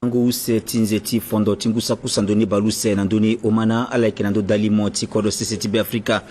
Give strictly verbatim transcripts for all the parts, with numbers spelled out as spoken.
Lango use ti nze ti fondo ti ngu saki kusala ndoni bale use na ndoni omana ala yeke na ndo dalimo ti kodro sese ti Beafrika.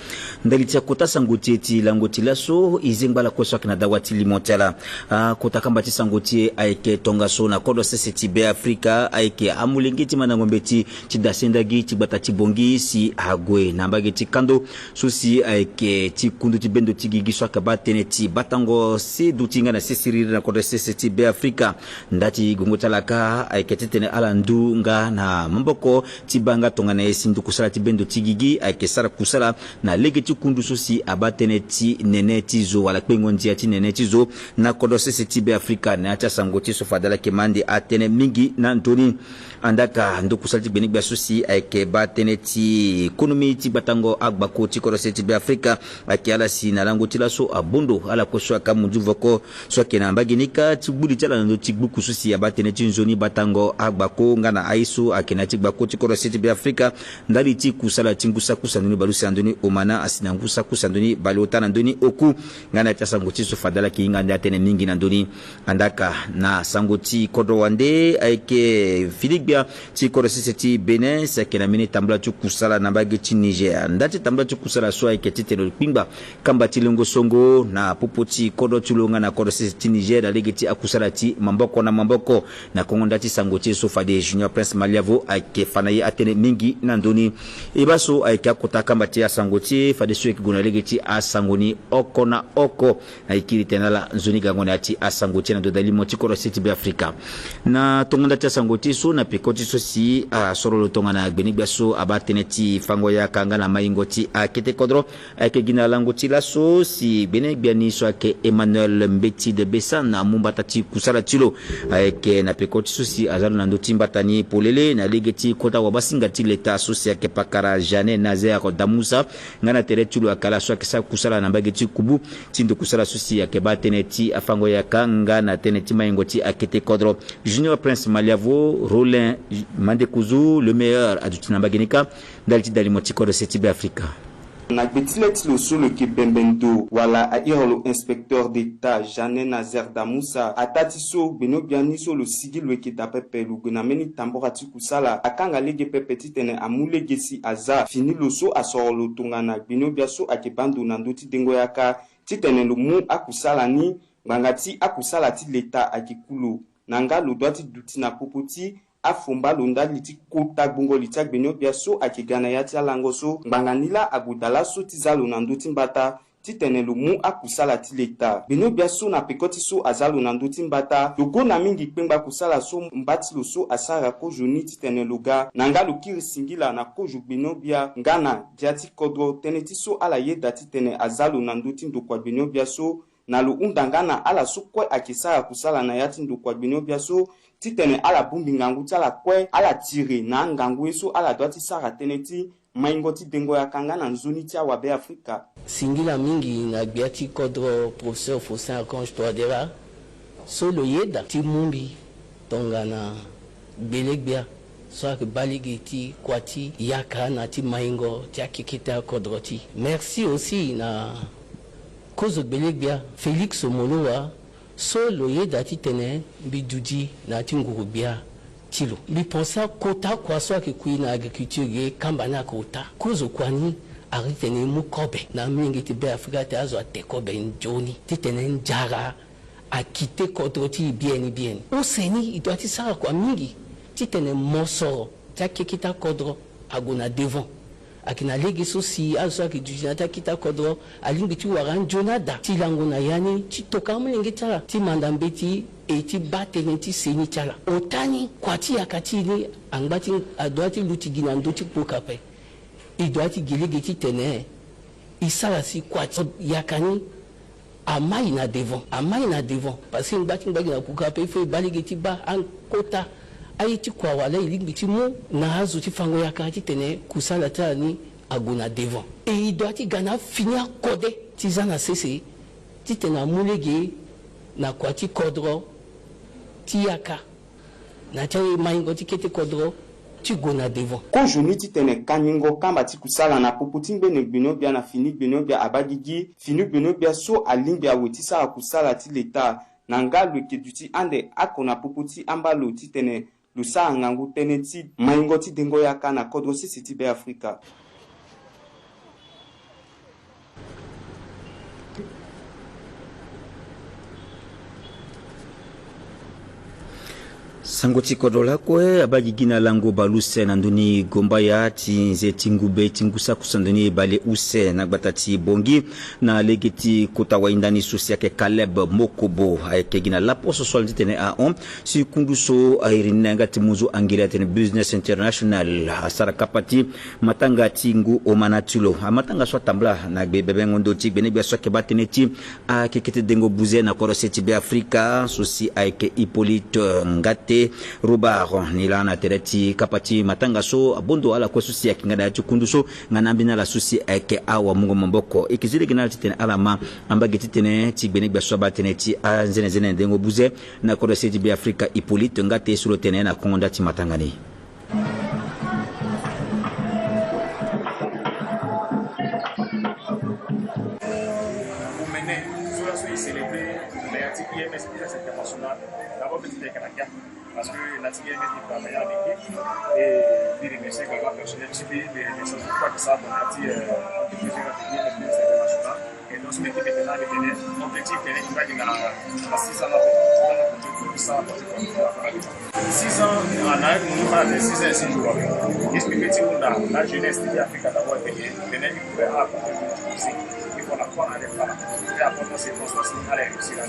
Ndali ti akota sango ti e ti lango ti laso, e zengba ala kue so ayeke na dawa ti limo ti ala. Akota kamba ti sango ti e ayeke tongaso na kodro sese ti Beafrika, ayeke amolenge ti mandango mbeti ti dasendagi ti gbata ti Bangui si ague na mbage ti kando so si ayeke ti kundu ti bendo ti gigi so ayeke baa tënë ti batango se duti nga na se siriri na kodro sese ti Beafrika. Nda ti gongo ti ala kâ ayeke titene ala ndu nga na maboko ti baa nga tongana nyen si nduku sala ti bendo ti gigi ayeke sara kusala na lege ti kundu so si abaa tënë ti nene ti zo wala kpengo ndia ti nene ti zo na kodro sese ti Beafrika. Na ya ti asango ti e so fade ala yeke ma ande atënë mingi na ndoni. Andaa ka nduku sala ti gbene-gbia so si ayeke baa tënë ti konomi ti gbatango agbako ti kodro sese ti Beafrika ayeke ala si na lango ti laso abondo ala kue so ayeke amunzu voko so ayeke na mbage ni kâ ti gbu li ti ala na ndö ti gbuku so si abaa tënë ti nzoni batango agbako nga na aye so ayeke na ya ti gbako ti kodro sese ti Beafrika. Ndali ti kusala ti ngu saki kusala ndoni bale use na ndoni omana asi na ngu saki kusala ndoni bale ota na ndoni oku. Nga na ya ti asango ti e so fade ala yeke hinga ande atënë mingi na ndoni. Andaa ka na sango ti kodro wande ayeke fini gbia ti kodro sese ti Bénin si ayeke na mbeni tambula ti kusala na mbage ti Niger. Nda ti tambula ti kusala so ayeke titene lo kpingba kamba ti lengo songo na popo ti kodro ti lo nga na kodro sese ti Niger na lege ti akusala ti maboko na maboko. Na kongo nda ti sango ti e so fade Junior Prince Maliavo ayeke fa na e atënë mingi na ndoni. E baa so ayeke akota kamba ti asango ti e fadeso e yeke gue na lege ti asango ni oko na oko. Na e kiri tene na ala nzoni gango na ya ti asango ti e na ndo dalimo ti kodro sese ti Beafrika. Na tongo nda ti asango ti e so na peko ti so si asoro lo tongana gbene-gbia so abaa tënë ti fango yaka nga na maingo ti akete kodro. Ayeke gi na lango ti laso si gbene-gbia ni so ayeke Emmanuel Mbeti de Bessan amu mbata ti kusala ti lo. Ayeke na peko ti so si aza lo na ndö ti mbata ni polele na lege ti kota wabasinga ti leta so si ayeke pakara Jeanne Nazaire Damusa. Nga na tere ti lo akala so ayeke sara kusala na mbage ti kubu ti ndo kusala so si ayeke baa tënë ti afango yaka nga na tënë ti maingo ti akete kodro. Junior Prince Maliavo, Rollin Mandekuzu, le meilleur aduti na mbage ni kâ ndali ti dalimo ti kodro sese ti Beafrika. Na gbe ti le ti lo so lo yeke bembe ndo wala ahiri lo inspecteur d'État Jeanne Nazaire Damusa, ataa ti so gbeno-gbia ni so lo sigi lo yeke daa pepe lo gue na mbeni tambora ti kusala akanga lege pepe titene amu lege si aza fini lo so asoro lo tongana gbeno-gbia so ayeke baa ndo na ndö ti dengo yaka titene lo mu akusala ni ngbanga ti akusala ti leta ayeke ku lo. Na nga lo dua ti duti na popo ti afomba lo ndali ti kota gbongo li ti agbeno-gbia so ayeke ga na ya ti alango so ngbanga ni laa ague daa laso ti za lo na ndö ti mbata titene lo mu akusala ti leta. Gbeno-gbia so na peko ti so aza lo na ndö ti mbata lo gonda mingi kpengba kusala so mba ti lo so asara kozo ni titene lo ga na nga lo kiri singila na kozo gbeno-gbia nga na gbia ti kodro tënë ti so ala yeda titene aza lo na ndö ti ndokua gbeno-gbia so na lo hunda nga na ala so kue ayeke sara kusala na ya ti ndokua gbeno-gbia so titene ala bongbi ngangu ti ala kue ala tiri na angangu ye so ala dua ti sara tënë ti maingo ti dengo yaka nga na nzoni ti awabe Afrika. Singila mingi na gbia ti kodro Professeur Faustin Archange Touadéra so lo yeda ti mu mbi tongana gbele-gbia so ayeke baa lege ti kua ti yaka na ti maingo ti akekete akodro ti. Merci aussi na kozo gbele-gbia Félix Moloua so lo yeda titene mbi duti na ya ti nguru-gbia ti lo. Mbi pense akota kua so ayeke kui na agriculture ge kamba ni ayeke ota. Kozo kua ni ayeke titene e mu kobe na amolenge ti Beafrika titene azo ate kobe nzoni titene nzara akite kodro ti e biani biani. Use ni e dua ti sara kua mingi titene mosoro ti akekete akodro ague na devant. Ayeke na lege so si azo so ayeke duti na ya ti akekete akodro alingbi ti wara anzoni ada ti lango na ya ni ti tokua amolenge ti ala ti manda mbeti e ti baa tënë ti seni ti ala. Ota ni kua ti yaka ti e ni angba ti adua ti luti gi na ndö ti kpoka ape. E dua ti gi lege titene e sara si kua ti yaka ni amai na devant, amai na devant. Parce que ngba ti ngba gi na kpoka ape il faut e baa lege ti baa akota aye ti kua wala e lingbi ti mu na azo ti fango yaka titene kusala ti ala ni ague na devant. E e dua ti ga na afini akode ti za na sese titene amu lege na kua ti kodro ti yaka na ti aye maingo ti kete kodro ti gue na devant. Kozo ni titene kanyingo kamba ti kusala na popo ti ngbene gbeno-gbia na fini gbeno-gbia abaa gigi, fini gbeno-gbia so alingbi awe ti sara kusala ti leta. Na nga lo yeke duti ande oko na popo ti amba lo titene Lo sara ngangu tënë ti maingo ti dengo yaka na kodro sese ti Beafrika. Sango ti kodro lakue abaa gigi na lango baleuse na ndoni gombaya ti nze ti ngube ti ngu saki use na ndoni baleuse na gbata ti Bangui, na lege ti kota wayindani so si ayeke Caleb Mokobo, ayeke gi na laposo so ala titene ahon si kundu so airi ni na yanga ti munzu angele atene Business International asara kapa ti matanga ti ngu omana ti lo. Amatanga so atambula na gbe bebengo ndo ti gbenegbia so ayeke baa tënë ti akekete dengo buze na kodro se ti Beafrika so si ayeke Hippolyte Ngate Robert. Ni laa na tere ti kapa ti matanga so abondo ala kue so si ayeke nga na ya ti kundu so nga na ambeni ala so si ayeke awamungo maboko. E yeke zi lege na ala titene ala ma ambage ti tënë ti gbenegbia so abaa tënë ti anzenenzene na dengo buze na kodro se ti Beafrika Hippolyte Ngate so lo tene na kongo nda ti matanga ni. Omene so laso e célébrer na ya ti I M S, Business International, d'abord mbi ti tene na ya parce que na ti I M S mbi travailler avec ye, et mbi remercier également personnel ti mbi, mbi remercier tout quoi que ça na ya ti entreprise avec ye, Business International. Et donc, so mbi ti tene na mbi tene objectif tene ti mbi ake na na six ans na tene. Six ans, ah, na ye munu fana tene six ans esi ndu ape. Expliquer ti hunda na jeunesse ti Afrika d'abord tene tene il faut accompagner tout ça. Il faut na kua na le fana. Mbi apporter ses conseils si ala réussir la.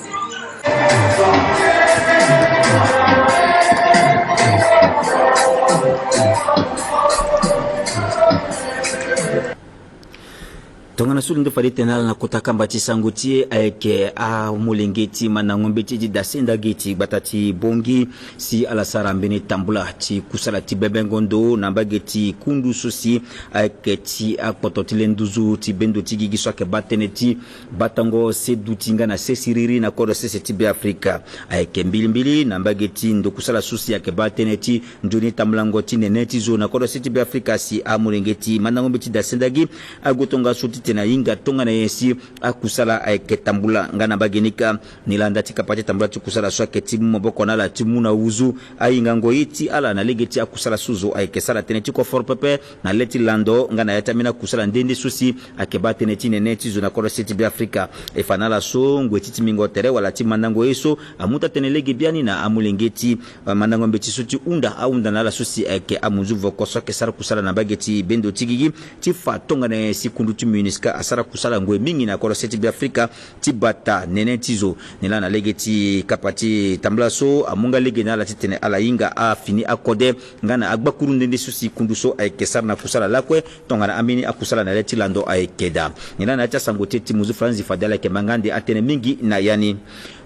Tongana so lo ndo fade tene na ala na kota kamba ti sango ti e ayeke amolenge ti mandango mbeti ti dasenda gi ti gbata ti Bangui si ala sara mbeni tambula ti kusala ti bebengo ndo na mbage ti kundu so si ayeke ti akpoto ti le nduzu ti bendo ti gigi so ayeke baa tënë ti batango se duti nga na se siriri na kodro sese ti Beafrika. Ayeke mbilimbili na mbage ti ndokusala so si ayeke baa tënë ti nzoni tambulango ti nene ti zo na kodro se ti Beafrika si amolenge ti mandango mbeti dasenda gi ague tongaso titene ahinga tongana nyen si akusala ayeke tambula nga na mbage ni kâ. Ni laa nda ti kapa ti tambula ti kusala so ayeke ti mu maboko na ala ti mu na wuzu ahingango ye ti ala na lege ti akusala so zo ayeke sara tënë ti koforo pepe na le ti lando nga na ya ti ambeni akusala nde nde so si ayeke baa tënë ti nene ti zo na kodro se ti Beafrika. E fa na ala so ngoi ti timbingo tere wala ti mandango ye so amu taa-tënë lege biani na amolenge ti mandango mbeti so ti hunda ahunda na ala so si ayeke amunzu voko so ayeke sara kusala na mbage ti bendo ti gigi ti fa tongana nyen si kundu ti MINUSCA asara kusala ngoi mingi na kodro se ti Beafrika ti bata nene ti zo. Ni laa na lege ti kapa ti tambula so amu nga lege na ala titene ala hinga afini akode nga na agbakuru nde nde so si kundu so ayeke sara na kusala lakue tongana ambeni akusala na le ti lando ayeke daa. Ni laa na ya ti asango ti e ti munzu faranzi fade ala yeke ma nga ande atënë mingi na ya ni.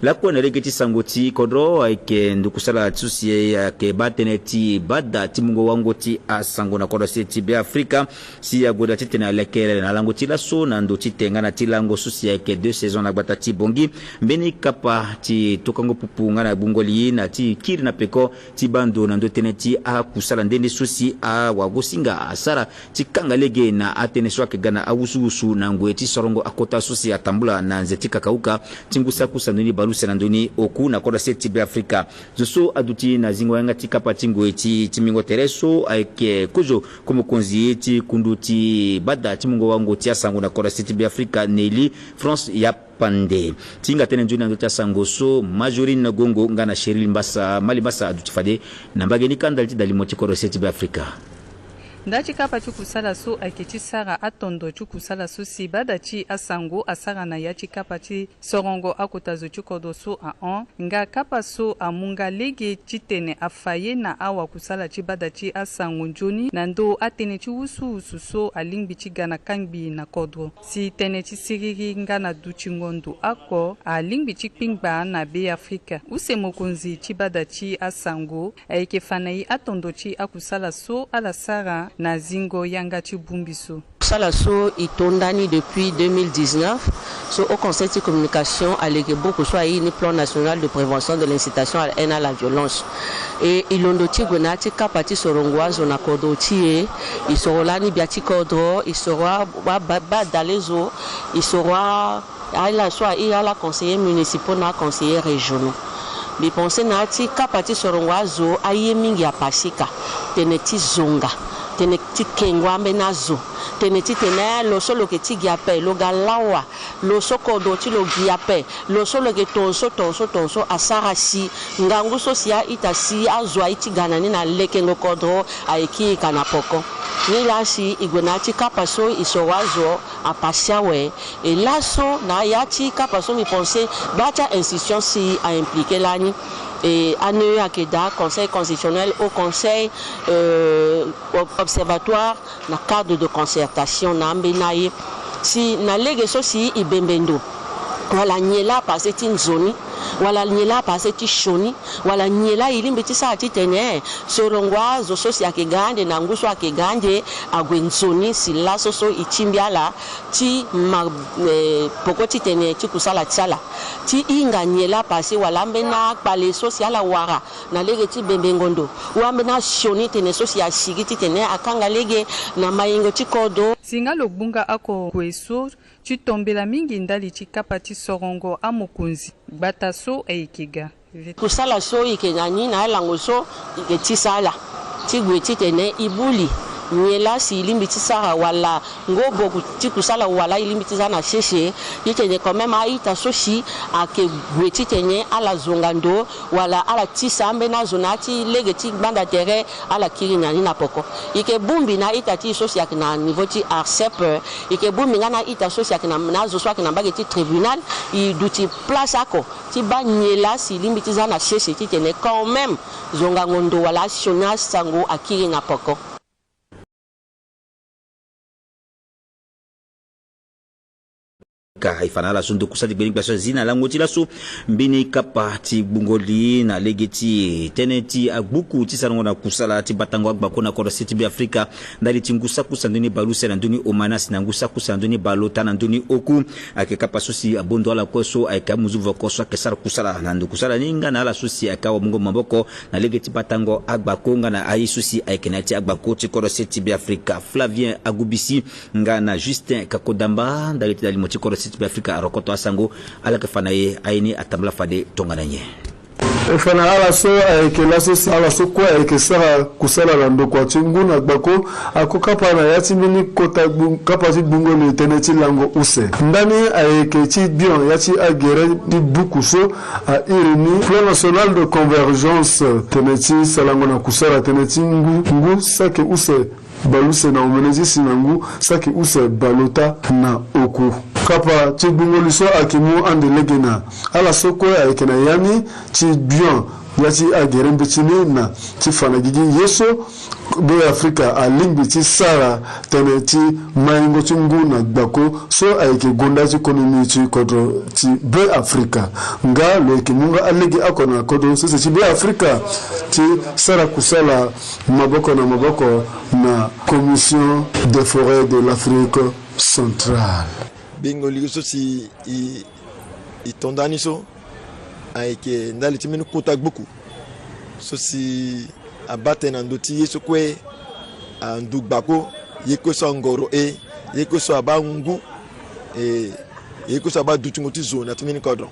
Lakue na lege ti sango ti kodro ayeke ndokusala so si ayeke baa tënë ti bada ti mungo wango ti asango na kodro se ti Beafrika si ague daa titene alekere na lango ti laso na ndo ti tenga na ti lango so si ayeke deux saisons na gbata ti Bangui. Mbeni kapa ti tokango pupu nga na gbungo li na ti kiri na peko ti baa ndo na ndö tënë ti akusala nde nde so si awagosinga asara ti kanga lege na atënë so ayeke ga na awusuwusu na ngoi ti sorongo akota so si atambula na nze ti kakauka ti ngu saki use na ndoni baleuse na ndoni oku na kodro se ti Beafrika. Zo so aduti na zingo yanga ti kapa ti ngoi ti timbingo tere so ayeke kozo ko mokonzi ti kundu ti bada ti mungo wango ti asango na kodro se ti Beafrika Nelly France Yapande. Ti hinga tënë nzoni na ndö ti asango so Majorine Gongo nga na Cheryl Mbassa Mali Mbassa aduti fade na mbage ni kâ ndali ti dalimo ti kodro se ti Beafrika. Nda ti kapa ti kusala so ayeke ti sara atondo ti kusala so si bada ti asango asara na ya ti kapa ti sorongo akota zo ti kodro so ahon nga kapa so amu nga lege titene afa ye na awakusala ti bada ti asango nzoni na ndö atënë ti wusuwusu so alingbi ti ga na kangbi na kodro. Si tënë ti siriri nga na dutingo ndo oko alingbi ti kpingba na Beafrika. Use mokonzi ti bada ti asango ayeke fa na e atondo ti akusala so ala sara na zingo yanga ti bongbi so. Kusala so e to ndani depuis deux mille dix-neuf, so Haut Conseil ti communication aleke buku so airi ni Plan national de prévention de l'incitation à la haine à la violence. E e londo ti gue na ya ti kapa ti sorongo azo na kodro ti e. E soro lani gbia ti kodro, e soro a- ba- ba- badalezo, e soro a- ala so airi ala conseillers municipaux na aconseillers régionaux. Mbi pense na ya ti kapa ti sorongo azo aye mingi apasika. Tene ti zonga, tene ti kengo ambeni azo, tene titene lo so lo yeke ti gi ape lo ga lawa, lo so kodro ti lo gi ape, lo so lo yeke tonso tonso tonso asara si ngangu so si a-ita si azo aye ti ga na ni na lekengo kodro aye kiri ka na poko. Nilaa si e gue na ya ti kapa so e soro azo apasia awe. E laso na ya ti kapa so mbi pense baa ti a-institution si a-impliqué lani. E ane ayeke daa Conseil constitutionnel, Haut Conseil, euh, ob-, observatoire na cadre de concertation na ambeni aye. Si na lege so si e bembe ndo, wala nyen laa apase ti nzoni, wala nyen laa apase ti sioni, wala nyen laa e lingbi ti sara titene sorongo azo so si ayeke ga ande na ngu so ayeke ga ande ague nzoni si laso so e tingbi ala ti ma, eh, poko titene ti kusala ti ala ti hinga nyen laa apase wala ambeni akpale so si ala wara na lege ti bembengo ndo, ou ambeni asioni tene so si asigi titene akanga lege na mayingo ti kodro. Si nga lo gbunga oko gue so ti tombela mingi ndali ti kapa ti sorongo amokonzi gbata so ayeke ga. Kusala so e yeke na ni na alango so e yeke tisa ala ti gue titene e buli nyen laa si e lingbi ti sara wala ngobo ti kusala wala e lingbi ti za na sese, titene quand même a-ita so si ayeke gue titene ala zonga ndo wala ala tisa ambeni azo na ya ti lege ti gbanda tere, ala kiri na ni na poko. E yeke bongbi na a-ita ti e so si ayeke na niveau ti ARCEP, e yeke bongbi nga na a-ita so si ayeke na, na azo so ayeke na mbage ti tribunal, e duti place oko ti baa nyen laa si e lingbi ti za na sese titene quand même zongango ndo wala asioni asango akiri na poko. Ka e fa na ala so ndo kusala ti gbeni gbia so azi na lango ti laso. Mbeni kapa ti gbungo li na lege ti tënë ti agbuku ti sarango na kusala ti batango agbako na kodro se ti Beafrika ndali ti ngu saki use na ndö ni bale use na ndö ni omana si na ngu saki use na ndö ni bale ota na ndö ni oku. Ayeke kapa so si abondu ala kue so ayeke amuzu voko so ayeke sara kusala na ndo kusala ni nga na ala so si ayeke awamungo maboko na lege ti batango agbako nga na aye so si ayeke na ya ti agbako ti kodro se ti Beafrika. Flavien Agubisi nga na Justin Kakodamba ndali ti dalimo ti kodro se ti Beafrika arokoto asango. Ala yeke fa na e aye ni atambula fade tongana nyen? E fa na ala so ayeke laso si ala so kue ayeke sara kusala na ndokua ti ngu na gbako ako kapa na ya ti mbeni kota gbu-, kapa ti gbungo li tënë ti lango use. Ndani ayeke ti bion ya ti agere ti buku so a iri ni Plan National de Convergence, tënë ti sarango na kusala tënë ti ngu, ngu saki use bale use na omene ti si na ngu saki use bale ota na oku. Kapa ti gbungo li so ayeke mu ande lege na ala so kue ayeke na ya ni ti bion ya ti agere mbeti ni na ti fa na gigi ye so Beafrika alingbi ti sara tënë ti maingo ti ngu na gbako so ayeke gonda ti konomi ti kodro ti Beafrika. Nga lo yeke mu nga alege oko na kodro sese ti Beafrika ti sara kusala maboko na maboko na Commission des forêts de l'Afrique centrale. Bingo ligi so si i, i to ndani so ayeke ndali ti mbeni kota gbuku so si abaa tënë na ndö ti ye so kue andu gbako, ye kue so angoro e, ye kue so abaa ngu, e, ye kue so abaa dutingo ti zo na ti mbeni kodro.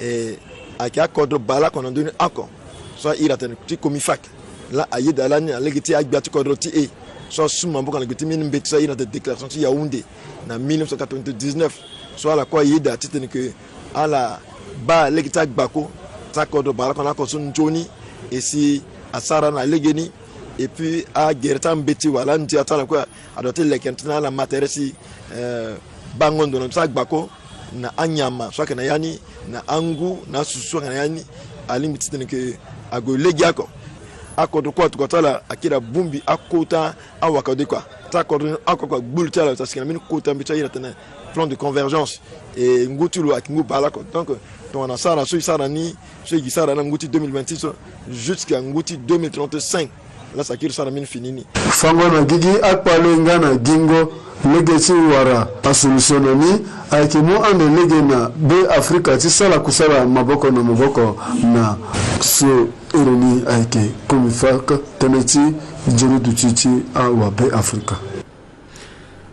E, ayeke akodro baleoko na ndö ni oko so a iri atene ti Comifak. Laa ayeda lani na lege ti agbia ti kodro ti e so asu maboko na gbe ti mbeni mbeti so a iri atene déclaration ti Yaoundé na mille neuf cent quatre-vingt-dix-neuf. So ala kue ayeda titene ke ala baa lege ti agbako ti akodro baleoko na oko so nzoni, e si asara na lege ni. Et puis agere ti ambeti wala andia ti ala kue adoit ti leke titene ala ma tere si, eh, bango ndo na ndö ti agbako na anyama so ayeke na ya ni, na angu na asusu so ayeke na ya ni. Alingbi titene ke ague legeoko. Akodro kue atokua ti ala akiri abongbi akota awakode kua ti akodro ni oko oko. Agbu li ti ala lo si asigi na mbeni kota mbeti so a iri atene plan de convergence. E ngu ti lo ayeke ngu baleoko. Donc tongana sara so e sara ni, so e gi sara na ngu ti deux mille vingt-six so, jusqu'à ngu ti deux mille trente-cinq. Laa si akiri sara mbeni fini ni. Fango na gigi akpale nga na gingo lege ti wara asolution na ni ayeke mu ande lege na Beafrika ti sara kusala maboko na maboko na so iri ni ayeke Comifak, tënë ti nzoni duti ti awa Beafrika.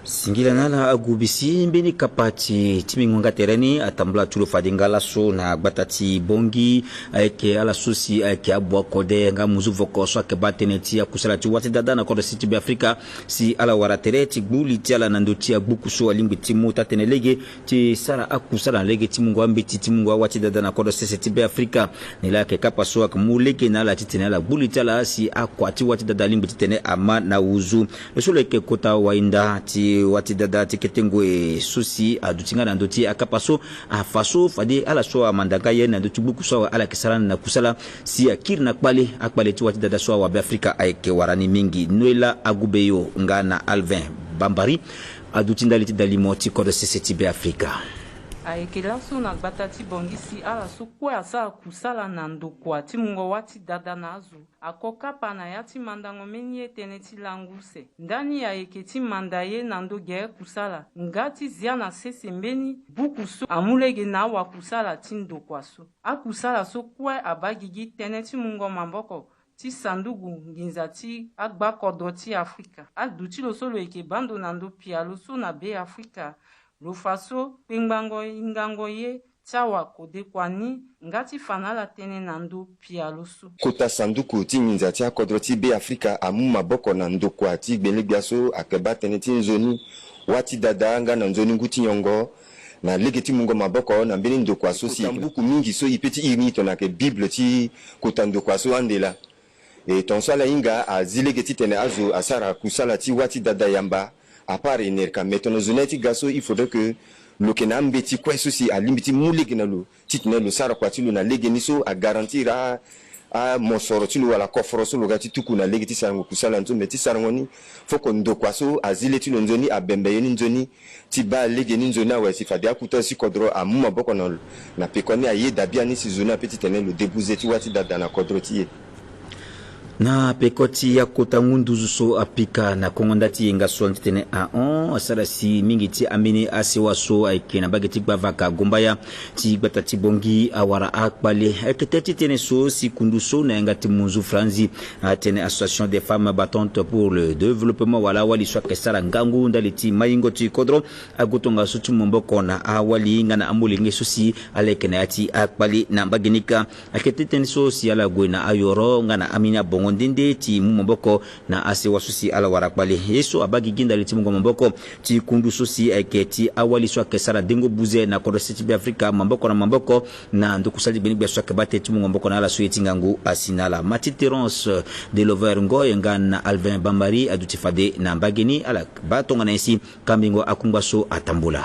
Singila na ala agu bisi mbeni kapa ti ti mingo nga tere ni atambula ti lo fade nga laso na gbata ti Bongi. Ayeke ala so si ayeke abua kode nga muzu voko so ayeke baa tënë ti akusala ti wâ ti dada na kodro sese ti Be Afrika, si ala wara tere ti gbu li ti ala na ndö ti agbuku so alingbi ti mu taa-tënë lege ti sara akusala na lege ti mungo ambeti ti mungo awâ ti dada na kodro sese ti Be Afrika. Nilaa ayeke kapa so ayeke mu lege na ala titene ala gbu li ti ala si akua ti wâ ti dada alingbi titene ama na wuzu. Lo so lo yeke kota wahinda ti wâ ti dada ti kete ngoi so si aduti nga na ndö ti akapa so, afa so fade ala so amanda nga ye na ndö ti gbuku so awe ala yeke sara na kusala si akiri na kpale akpale ti wâ ti dada so awabe Afrika ayeke wara ni mingi. Noela Agubeyo nga na Alvin Bambari aduti ndali ti dalimo ti kodro sese ti Be Afrika. Ayeke laso na gbata ti Bongi si ala so kue asara kusala na ndokua ti mungo wâ ti dada na azo. Ako kapa na ya ti mandango mbeni ye tënë ti lango use. Ndani ayeke ti manda ye na ndo gere kusala nga ti zia na sese mbeni buku so amu lege na awakusala ti ndokua so. Akusala so kue abaa gigi tënë ti mungo maboko ti sanduku nginza ti agba kodro ti Afrika. Aduti lo so lo yeke baa ndo na ndo pialo so na Be Afrika, lo fa so kpengbango hingango ye ti awa kodekua ni nga ti fa na ala tënë na ndo pialo so. Kota sanduku ti nginza ti akodro ti Be Afrika amu maboko na ndokua ti gbelegbia so ayeke baa tënë ti nzoni wâ ti dada nga na nzoni ngu ti nyongo na lege ti mungo maboko na mbeni ndokua so si kota mbuku mingi so e pe ti iri ni tongana ayeke Bible ti kota ndokua so ande laa. E tongaso ala hinga azi lege titene azo asara kusala ti wâ ti dada yamba. Apart e nerka me tongana zo ni aye ti ga so il faudrait que lo yeke na ambeti kue so si alingbi ti mu lege na lo titene lo sara kua ti lo na lege ni so agarantir a amosoro ti lo wala koforo so lo ga ti tuku na lege ti sarango kusala ni so. Me ti sarango ni foko ndokua so azi le ti lo nzoni abembe ye ni nzoni ti baa lege ni nzoni awe si fade akota ti kodro amu maboko na lo. Na pekoni ayeda biani si zo ni ape titene lo debuze ti wâ ti dada na kodro ti e. Na peko ti akota ngu nduzu so apika na kongo nda ti yenga so titene ahon asara si mingi ti ambeni asewa so ayeke na mbage ti gbavaka gombaya ti gbata ti Bongi awara akpale. Ayeke tene titene so si kundu so na yanga ti munzu franzi atene Association des femmes battantes pour le développement wala awali so ayeke sara ngangu ndali ti maingo ti kodro ague tongaso ti mu maboko na awali nga na amolenge so si ala yeke na ya ti akpale na mbage ni kâ. Ayeke titene so si ala gue na ayoro nga na ambeni abongo nde nde ti mu maboko na asewa so si ala wara kpale. Ye so abaa gigi ndali ti mungo maboko ti kundu so si ayeke ti awali so ayeke sara dengo buze na kodro sese ti Be Afrika maboko na maboko na ndokua sali ti gbeni gbia so ayeke baa tënë ti mungo maboko na ala so ye ti ngangu asi na ala. Mati Terence de Lover Ngoy nga na Alvin Bambari aduti fade na mbage ni ala baa tongana nyen si kambingo akungba so atambula.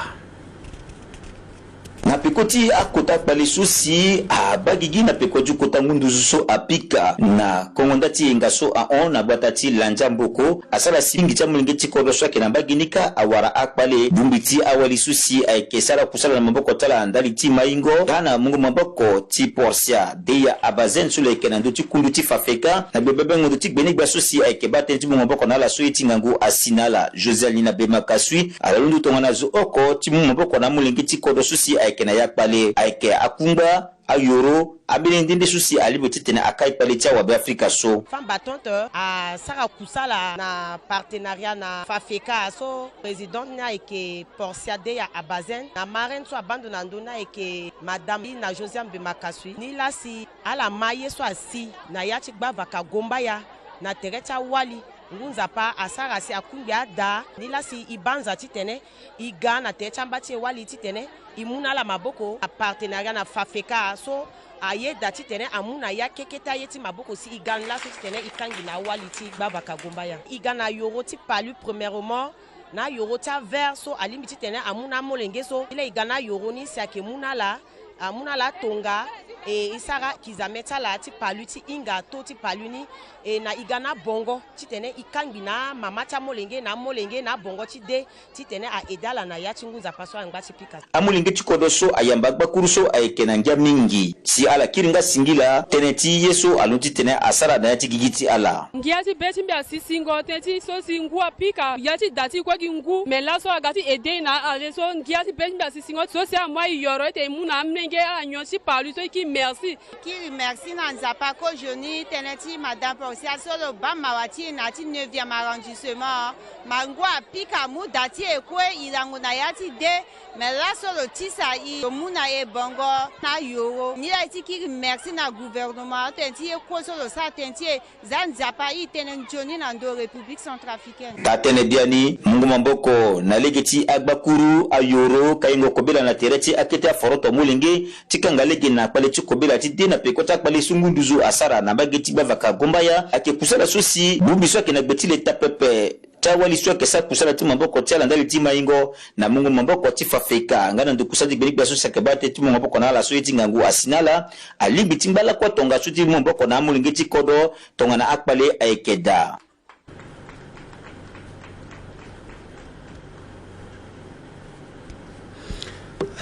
Na peko ti akota kpale so si abaa gigi na peko ti kota ngu nduzu so apika na kongo nda ti yenga so ahon na gbata ti Landia Mboko asara si mingi ti amolenge ti kodro so ayeke na mbage ni kâ awara akpale. Bongbi ti awali so si ayeke sara kusala na maboko ti ala ndali ti maingo kâ na mungo maboko ti Portia Deya Abazen so lo yeke na ndö ti kundu ti Fafeka na gbebebengo ndo ti gbene gbia so si ayeke baa tënë ti mungo maboko na ala so ye ti ngangu asi na ala. José Alina Bemakasui ala londo tongana zo oko ti mu maboko na amolenge ti kodro so si ayeke na ya kpale ayeke akungba ayoro ambeni nde nde so si alingbi titene akai kpale ti awabe Afrika so. Femme battante asara kusala na partenariat na Fafeka so présidente ni ayeke Portia Deya Abazen na marraine so abaa ndo na ndö ni ayeke madame Ina Josiane Bemakasui. Nilaa si ala ma ye so asi na ya ti gbavaka gombaya na tere ti awali. Ngu Nzapa asara si akungbi ada nilaa si e banza titene e ga na tere ti amba ti e wali titene e mu na ala maboko. Apartenariat na Fafeka so ayeda titene amu na ya keke ti aye ti maboko si e ga ni laso titene e kangbi na awali ti gbavaka gombaya. E ga na yoro ti palu premièrement na ayoro ti avert so alingbi titene amu na amolenge so. E laa e ga na ayoro ni si ayeke mu na ala amu na ala atonga e e sara kizame ti ala ti palu ti hinga to ti palu ni. E na e ga na abongo titene e kangbi na amama ti amolenge na amolenge na abongo ti de titene a aidé ala na ya ti ngu Nzapa so angba ti pika. Amolenge ti kodro so ayamba gbakuru so ayeke na ngia mingi si ala kiri nga singila tënë ti ye so alondo titene asara na ya ti gigi ti ala. Ngia ti be ti mbi asi singo tënë ti so si ngu apika ya ti da ti kue gi ngu me laso aga ti aidé na ale so ngia ti be ti mbi asi singo so si amu ayoro ete e mu na amolenge ala nyon ti palu so e kiri Merci. Kiri merci na Nzapa kozoni tënë ti madame Portia so lo baa mawa ti e na ya ti neuvième arrondissement. Mangu apika mu da ti e kue e lango na ya ti de. Me laso lo tisa e lo mu na e bongo na yoro. Ni la e ti kiri merci na gouvernement tënë ti ye kue so lo sara tënë ti e. Za Nzapa i tënë nzoni na ndo République centrafricaine. Taa tënë biani mungo maboko na lege ti agbakuru ayoro kaingo kobela na tere ti akete aforoto molenge ti kanga lege na kpale ti kobela ti de na peko ti akpale so ngu nduzu asara na mbage ti gbavaka Gombaya ayeke kusala so si bongbi so ayeke na gbe ti leta pepe ti awali so ayeke sara kusala ti maboko ti ala ndali ti maingo na mungo maboko ti fafeka nga na ndo kusala ti gbenigbia so si ayeke baa tënë ti mungo maboko na ala so ye ti ngangu asi na ala. Alingbi ti ngba lakue tongaso ti mu maboko na amolenge ti kodro tongana akpale ayeke daa.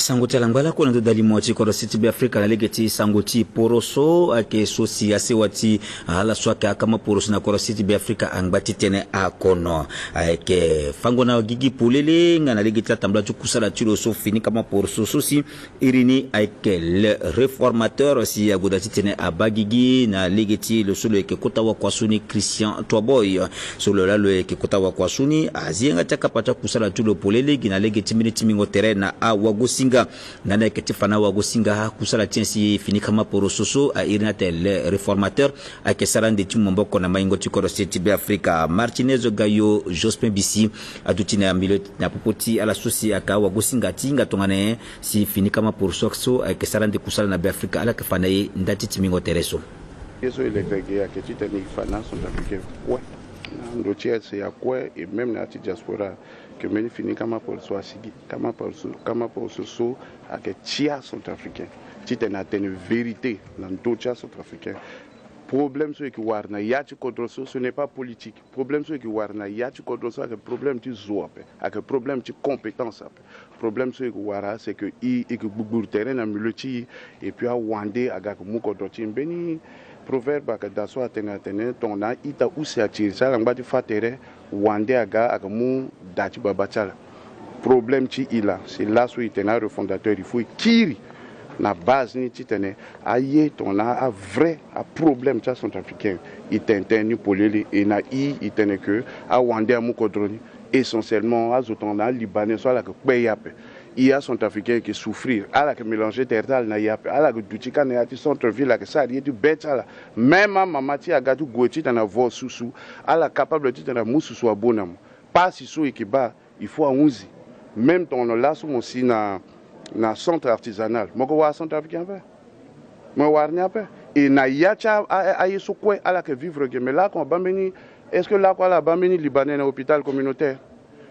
Sango ti ala ngba lakue na ndo dalimo ti kodro siti Beafrika na lege ti sango ti poroso ayeke so si asewa ti ala so ayeke akama poroso na kodro siti Beafrika angba ti tene akono. Ayeke fango na gigi polele nga na lege ti atambula ti kusala ti lo so fini kama poroso so si iri ni ayeke le réformateur si ague daa titene abaa gigi na lege ti lo so lo yeke kota wakua so ni Christian Toiboy. So lo laa lo yeke kota wakua so ni azi yanga ti akapa ti akusala ti lo polele gi na lege ti mbeni ti mingo tere na awagosinga. Nga ni ayeke ti fa na awagosinga akusala ti nyen si fini kama poroso so airi ni atene le réformateur ayeke sara ande ti mu maboko na maingo ti kodro se ti Beafrika. Martinez Gayo Jospin Bisi aduti na milieu na popo ti ala so si ayeke awagosinga ti hinga tongana nyen si fini kama poroso so ayeke sara ande kusala na Beafrika ala yeke fa na e nda ti timbingo tere so. Ye so e leke gi ayeke titene e fa na acentrafricain kue na ndo ti asia kue et même na ya ti diaspora. Ke mbeni fini kama poroso asigi kama poroso, kama poroso so ayeke ti acentrafricain titene atene vérité na ndo ti acentrafricain. Problème so e yeke wara na ya ti kodro so, ce n'est pas politique. Problème so e yeke wara na ya ti kodro so ayeke problème ti zo ape, ayeke problème ti compétence ape. Problème so e yeke wara c'est que e, e yeke gbugburu tere na milieu ti e. Et puis awande aga ayeke mu kodro ti e. Mbeni proverbe ayeke daa so atene atene tongana a-ita use atiri ti ala ngba ti fâ tere, wande aga ayeke mu da ti baba ti ala. Problème ti e laa, c'est laso e tene arefondateur il faut e kiri na base ni titene aye tongana avrai aproblème ti acentrafricain. E tene tënë ni polele. E na e, e tene ke awande amu kodro ni. Essentiellement azo tongana alibanais so ala yeke kpe e ape. E acentrafricain e yeke souffrir. Ala yeke mélanger tere ti ala na e ape. Ala yeke duti kâ na ya ti centre ville, ala yeke sara ye ti be ti ala. Même amama ti e aga ti gue titene avo susu, ala capable titene amu susu abo na mo. Pasi so e yeke baa, il faut ahunzi. Même tongana laso mo si na, na centre artisanal, mo yeke wara centrafricain ape? Mo yeke wara ni ape? E na ya ti a, a, aye so kue ala yeke vivre ge. Mais lakue abaa mbeni, est-ce que lakue ala baa mbeni libanais na hôpital communautaire?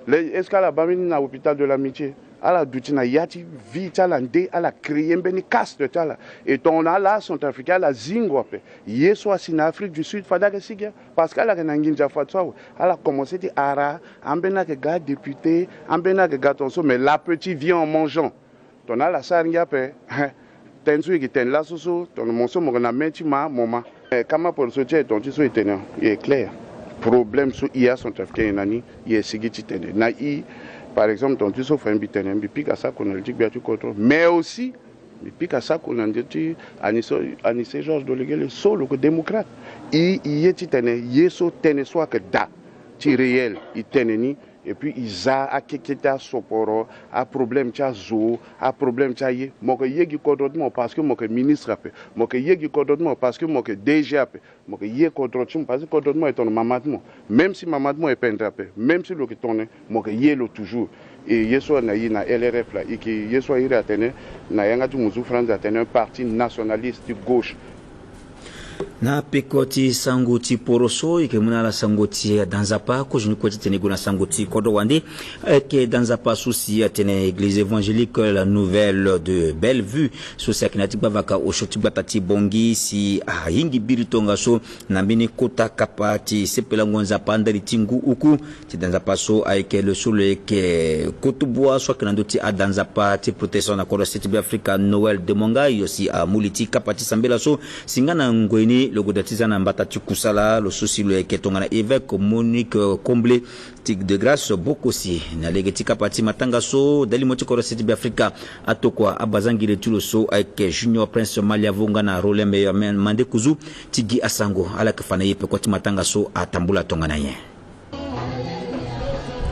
Est-ce que ala baa mbeni na hôpital de l'amitié? Ala duti na ya ti vie ti ala nde ala créer mbeni caste ti ala. E tongana ala acentrafricain ala zingo ape, ye so asi na Afrique du Sud fade ayeke sigi. Parce que ala yeke na nginza fadeso awe. Ala commencer ti hara, ambeni ayeke ga député, ambeni ayeke ga tongaso, mais l'appétit vient en mangeant. Tongana ala sara ngia ape, tënë so e yeke tene laso so tongana mo so mo yeke na mê ti ma mo ma. Eh, kama poroso ti e, tonga ti so e tene e clair. Problème so e acentrafricain e na ni, e sigi ti tene na e. Par exemple tongana ti so fa mbi tene mbi pika sako na li ti gbia ti kodro, mais aussi mbi pika sako na ndö ti Anicet, Anicet Georges Deleguélé so lo yeke démocrate. E, e ye titene ye so tënë so ayeke daa ti réel e tene ni. Et puis e za akeke ti asoporo, aproblème ti azo, aproblème ti aye. Mo yeke ye gi kodro ti mo parce que mo yeke ministre ape. Mo yeke ye gi kodro ti mo parce que mo yeke D G ape. Mo yeke ye kodro ti mo parce que kodro ti mo e tongana mama ti mo. Même si mama ti mo e pendre ape, même si lo yeke tongana, mo yeke ye lo toujours. E ye so na e na L R F laa, e yeke ye so airi atene na yanga ti muzu France atene un parti nationaliste de gauche. Na peko ti sango ti poroso, e yeke mu na ala sango ti adanzapa kozoni kue titene e gue na sango ti kodro wande. Ayeke danzapa so si atene Église évangélique la Nouvelle de Bellevue so si ayeke na ya ti gbavaka osio ti gbata ti Bangui si ahingi biri tongaso na mbeni kota kapa ti sepelango nzapa ndali ti ngu uku ti danzapa so ayeke lo so lo yeke kotobua so ayeke na ndö ti adanzapa ti protestant na kodro se ti Beafrika Noël Demonga yo si amu li ti kapa ti sambela so si nga na ngoi ni Lo goda ti za na mbata ti kusala lo so si lo yeke tongana évêque Monique Comblé ti de Grâce Bokosi. Na lege ti kapa ti matanga so, dali mo ti kodro sese ti Beafrika atokua abazangiri ti lo so ayeke Junior Prince Maliavo nga na Rollin Meilleur Mande Kuzu ti gi asango. Ala yeke fa na e peko ti matanga so atambula tongana nyen.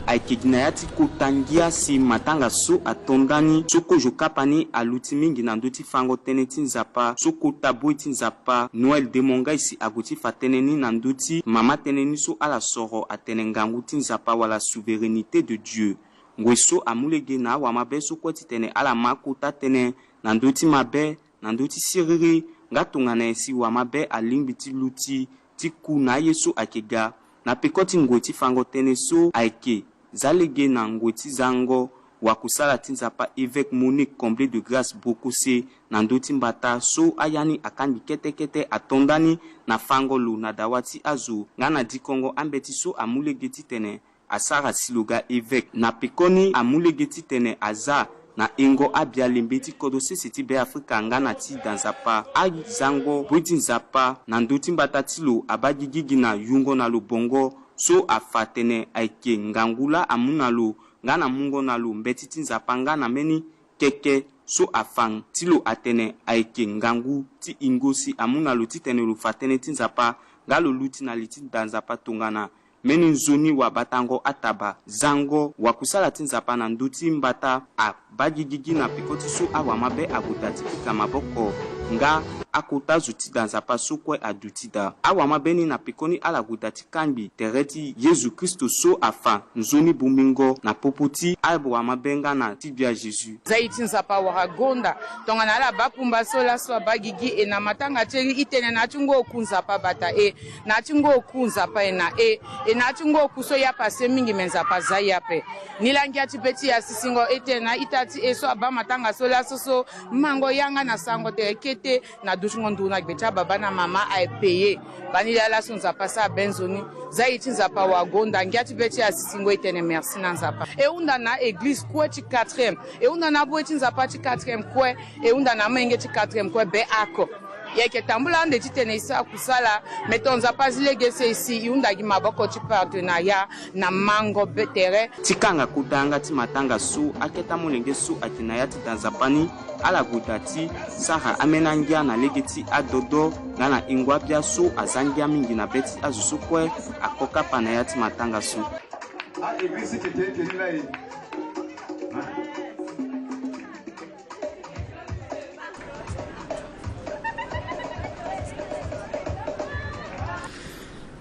Ayeke gi na ya ti kota ngia si matanga so ato ndani so kozo kapa ni aluti mingi na ndö ti fango tënë ti Nzapa so kota boi ti Nzapa Noël Demongai si ague ti fa tënë ni na ndö ti mama tënë ni so ala soro atene ngangu ti Nzapa wala souveraineté de Dieu. Ngoi so amu lege na awamabe so kue titene ala ma kota tënë na ndö ti mabe, na ndö ti siriri, nga tongana nyen si wamabe alingbi ti luti ti ku na aye so ayeke ga. Na peko ti ngoi ti fango tënë so ayeke za lege na ngoi ti zango wakusala ti Nzapa évêque Monique Comblé de Grâce Bokose na ndö ti mbata so aya ni akangbi kete kete ato ndani na fango lo na dawa ti azo nga na dikongo ambeti so amu lege titene asara si lo ga évêque. Na pekoni amu lege titene aza na engo abia lembe ti kodro sese ti Beafrika nga na ti da Nzapa. Azango boi ti Nzapa na ndö ti mbata ti lo abaa gigi gi na yungo na lo bongo so afa atene ayeke ngangu laa amu na lo nga na mungo na lo mbeti ti Nzapa nga na mbeni keke so afa ti lo atene ayeke ngangu ti yingo si amu na lo titene lo fa tënë ti Nzapa nga lo luti na li ti da Nzapa tongana mbeni nzoni wabatango ataba. Zango wakusala ti Nzapa na ndö ti mbata abaa gigi gi na peko ti so awamabe ague daa ti pika maboko nga akota zo ti da Nzapa so kue aduti daa. Awamabe ni na pekoni ala gue daa ti kangbi tere ti Yezu Kristo so afa nzoni bongbingo na popo ti awamabe nga na ti gbia Jésus. Za e ti Nzapa awara gonda tongana ala baa kumba so laso abaa gigi e na matanga ti e ni. E tene na ya ti ngu oku Nzapa abata e, na ya ti ngu oku Nzapa e na e, e na ya ti ngu oku so e ape ase mingi me Nzapa aza e ape. Nilaa ngia ti be ti e asisingo e tene na a-ita ti e so abaa matanga so laso so mango yanga na sango tere kete na dutingo nduru na gbe ti ababa na mama aye paye. Bani laa laso Nzapa asara be nzoni. Za e ti Nzapa awagonda, ngia ti be ti asisingo e tene merci na Nzapa. E hunda na église kue ti quatrième, e hunda na aboi ti Nzapa ti quatrième kue, e hunda na amolenge ti quatrième kue be oko. E yeke tambula ande titene e sara kusala, me tonga Nzapa azi lege so e si e hunda gi maboko ti partenariat na mango be tere. Ti kanga kota yanga ti matanga so akete amolenge so ayeke na ya ti da Nzapa ni, ala gue daa ti sara ambeni angia na lege ti adodo nga na ingo abia so aza ngia mingi na be ti azo so kue ako kapa na ya ti matanga so.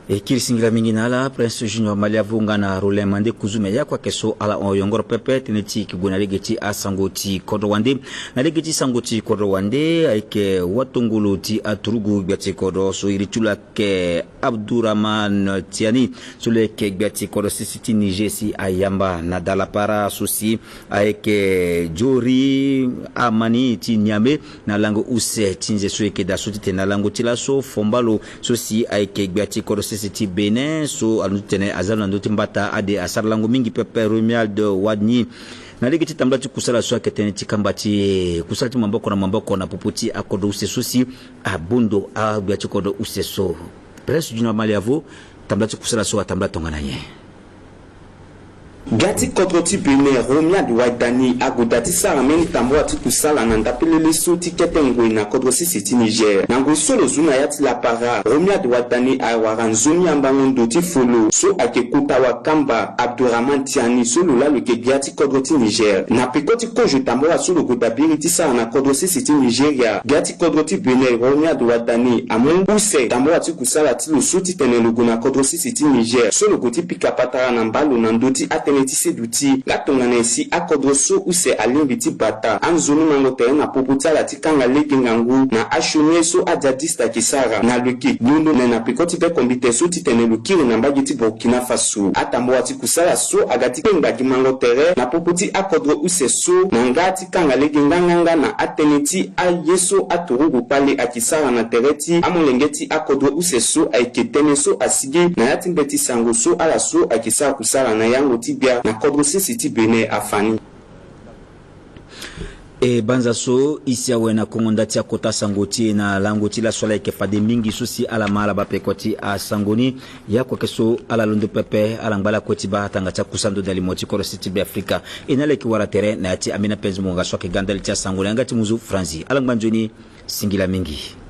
E kiri singila mingi na ala Prince Junior Maliavo nga na Rollin Mande Kuzu. Me ya kue ayeke so ala hon yongoro pepe tënë ti e yeke gue na lege ti asango ti kodro wande. Na lege ti sango ti kodro wande ayeke watongolo ti aturugu gbia ti kodro so iri ti lo ayeke Abdourahmane Tiani so lo yeke gbia ti kodro sese ti Niger si ayamba na dalapara so si ayeke Djori Amani ti Niamey na lango use ti nze so e yeke daa so titene na lango ti laso fomba lo so si ayeke gbia ti kodro sese ti Bénin so alondo titene aza lo na ndö ti mbata ade asara lango mingi pepe Romuald Wadagni. Na lege ti tambula ti kusala so ayeke tënë ti kamba ti kusala ti maboko na maboko na popo ti akodro use so si abondo agbia ti kodro use so. Prince Junior Maliavo, tambula ti kusala so atambula tongana nyen? Gbia ti kodro ti Bénin, Romuald Wadagni, ague daa ti sara mbeni tambula ti kusala na ndapelele so ti kete ngoi na kodro sese ti Niger. Na ngoi so lo zu na ya ti lapara, Romuald Wadagni awara nzoni yambango ndo ti folo so ayeke kota wakamba Abdourahmane Tiani so lo laa lo yeke gbia ti kodro ti Niger. Na peko ti kozo tambula so lo gue daa biri ti sara na kodro sese ti Nigeria, gbia ti kodro ti Bénin, Romuald Wadagni, amu use tambula ti kusala ti lo so titene lo gue na kodro sese ti Niger so lo gue ti pika patara na mbalo na ndö ti atënë ti seduti nga tongana nyen si akodro so use alingbi ti bata anzoni mango tere na popo ti ala ti kanga lege ngangu na achômé so ajadiste ayeke sara. Na lo yeke londo na peko ti be kombite so titene lo kiri na mbage ti Burkina Faso. Atambula ti kusala so aga ti kpengba gi mango tere na popo ti akodro use so na nga ti kanga lege nganganga na atënë ti aye so aturugu kpale ayeke sara na tere ti amolenge ti akodro use so ayeke tënë so asigi na ya ti mbeti sango so ala so ayeke sara kusala na yango ti gbia na kodro sese ti Bénin afa ni. E banza so e si awe na kongo nda ti akota sango ti e na lango ti laso ala yeke fade mingi so si ala ma ala baa peko ti asango ni. Ya kue ke so ala londo pepe ala ngba lakue ti baa tanga ti akusando dalimo ti kodro sese ti Beafrika. E na ala yeke wara tere na ya ti ambeni apenzi mo nga so ayeke ga ndali ti asango na yanga ti muzu Franzi. Ala ngba nzoni. Singila mingi.